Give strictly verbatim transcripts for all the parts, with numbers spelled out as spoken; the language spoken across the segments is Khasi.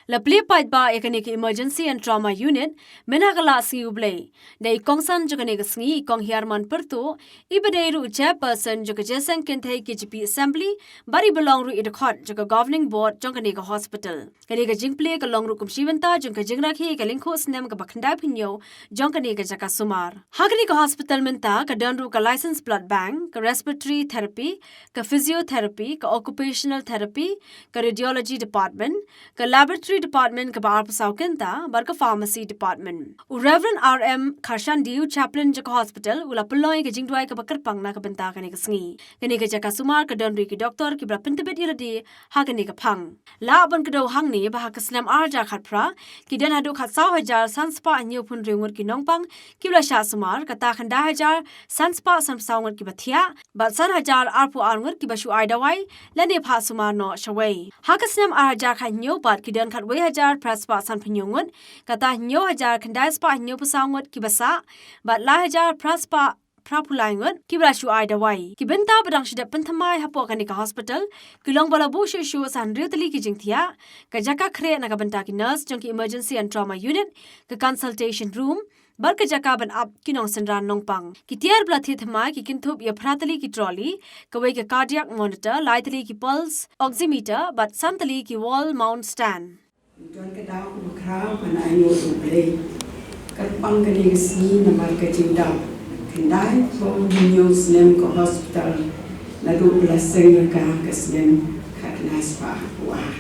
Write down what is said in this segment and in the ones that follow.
La plie paidbah ïa kane ka Emergency and Trauma Unit mynha ka Lad Sngi U Blei da i kongsan jong kane ka sngi, i Kong Hiarman Pyrtuh, i ba dei ruh u chairperson jong ka Jingïaseng Kynthei K J P Assembly, bad i ba long ruh i dkhot jong ka Governing Board jong kane ka hospital. Kane ka jingplie ka long ruh kum shi bynta jong ka jingrakhe ïa ka lyngkhuh snem kaba khyndai phew hynñiew jong kane ka jaka sumar. Ha kane ka hospital mynta ka don ruh ka licensed blood bank, ka respiratory therapy, ka physiotherapy, ka occupational therapy, ka radiology department, ka laboratory department kaba arphew saw kynta, bad ka pharmacy department. U Reverend R M Kharshandi, u chaplain jong ka hospital, u la pynlong ïa ka jingduwai kaba kyrpang na ka bynta kane ka sngi. Kane ka jaka sumar ka don ruh ki doktor kiba la pyntbit ïa lade ha kane ka phang. Lah ban kdew hangne ba ha ka snem ar hajar khatphra, ki don haduh khatsaw hajar san spah hynñiewphew hynriew ngut ki nongpang kiba la shah sumar, kata khyndai hajar san spah sanphew saw ngut kiba thiah, bad san hajar arphew ar ngut kiba shu ai dawai lane phah sumar noh shawei. Ha ka snem ar hajar khathynñiew pat ki don khatwei hajar phra spah sanphew hynñiew ngut, kata hynñiew hajar khyndai spah hynñiewphew saw ngut kiba sah, bad lai hajar phra spah phraphew lai ngut kiba la shu ai dawai. Ki bynta ba dang shu dep pynthymmai hapoh kane ka hospital ki long ba la buh shuh shuh sa hynriew tylli ki jingthiah, ka jaka khreh na ka bynta ki nurse jong ki Emergency and Trauma Unit, ka consultation room, bad ka jaka ban ap ki nongsynran nongpang. Ki tiar ba la thied thymmai ki kynthup ïa phra tylli ki trolley, kawei ka cardiac monitor, lai tylli ki pulse oximeter, bad san tylli ki wall mount stand. Don ka daw kaba khraw ban ai nguh ïa U Blei. Kyrpang kane ka sngi namar ka jingdap khyndai phew hynñiew snem ka hospital, naduh ba la seng ïa ka ka snem khatkhyndai spah arphew ar.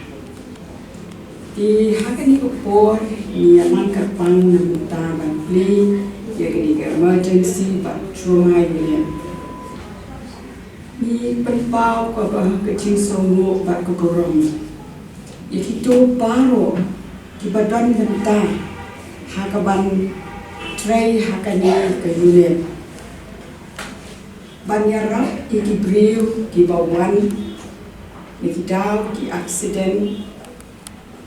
Te ha kane ka por ngi ïalam kyrpang na ka bynta ban plie ïa kane ka emergency bad trauma unit. Ngi pynpaw kaba ka jingsngewnguh bad ka burom ïa kito baroh kiba don bynta ha kaban trei ha kane ka unit ban ïarap ïa ki briew kiba wan na ki daw ki accident,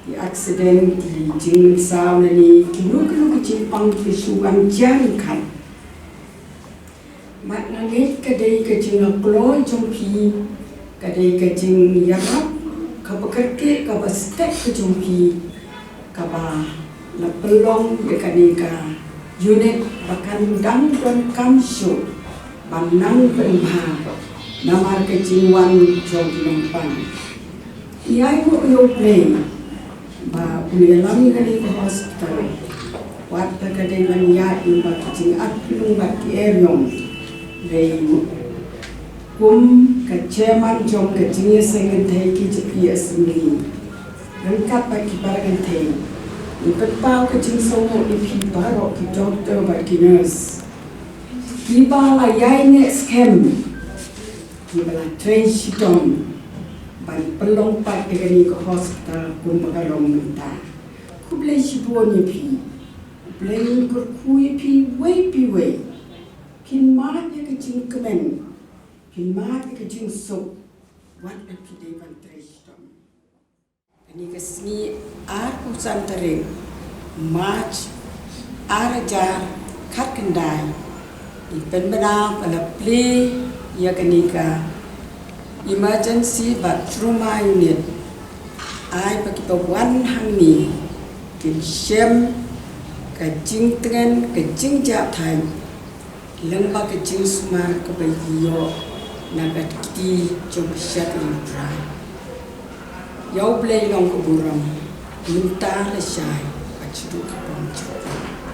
ki accident, ki jingmynsaw lane kino kino ki jingpang ki shu wan jar ryngkat. Bad nga ngeit ka dei ka jingïakloi jong phi, ka dei ka jingïarap kaba kyrkieh kaba stet ka jong phi, kaba la pynlong ïa kane ka unit ba kan dang donkam shuh ban nang pynbha namar ka jingwan jong ki nongpang. Ngi ai nguh ïa U Blei ba u la ïalam ïa kane ka hospital. Wat la ka dei ban ïaid lyngba ki jingakhlung bad ki eriong. Dei kum ka chairman jong ka Jingïaseng Kynthei K J P Assembly ryngkat bad ki para kynthei, ngi pynpaw ka jingsngewnguh ïa phi baroh ki doktor bad ki nurse kiba la ïaineh skhem, kiba la trei shitom ban pynlong pat ïa kane ka hospital kumba ka long mynta. Khublei shibun ïa phi. U Blei un kyrkhu ïa phi wei pa wei. Phin mad ïa ka jingkmen, phin mad ïa ka jingsuk, wat la phi dei ban trei shitom. Kane ka sngi arphew san tarik March ar hajar khatkhyndai, ngi pynbna ba la plie ïa kane ka emergency bad trauma unit. Ai ba kiba wan hangne kin shem ka jingtngen, ka jingjahthait lyngba ka jingsumar kaba ïoh na ka kti jong ka shakri U Trai. Ïa U Blei long ka burom mynta lashai bad shaduh ka pyrthei.